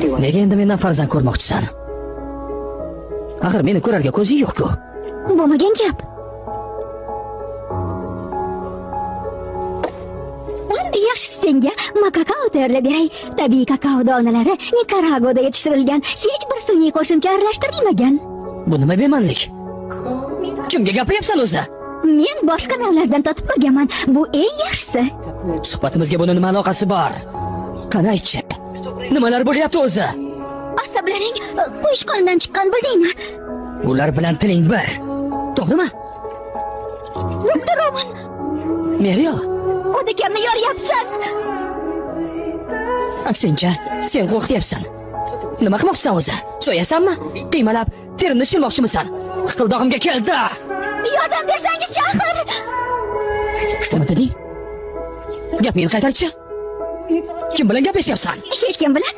Nega endi mendan farzand ko'rmoqchisan? Axir meni ko'rarga ko'zing yo'q-ku. Bo'lmagan gap. Yaxshisi senga kakao tayyorlab beray. Tabiiy kakao donalari Nikaraguada yetishtirilgan, hech bir sun'iy qo'shimcha aralashtirilmagan. Bu nima bema'nilik? Kimga gapiryapsan o'zi? Men boshqa navlardan totib ko'rganman. Bu eng yaxshisi. Suhbatimizga buni nima aloqasi bor? Qani aytchi. Nimalar bo'lyapti o'zi? Asablaring quyushqondan chiqqan, bildingmi? Ular bilan tiling bir. To'g'rimi? Roman, Meriel, o'dakamni yoryapsan. aksincha, sen qo'rqityapsan. Nima qilmoqchisan o'zi? So'yasanmi? Qiymalab terimni shilmoqchimisan? Hiqildog'imga keldi. Yordam bersangiz axir. Nima deding? Gapingni qaytarchi. Kim bilan gaplashyapsan? Hech kim bilan.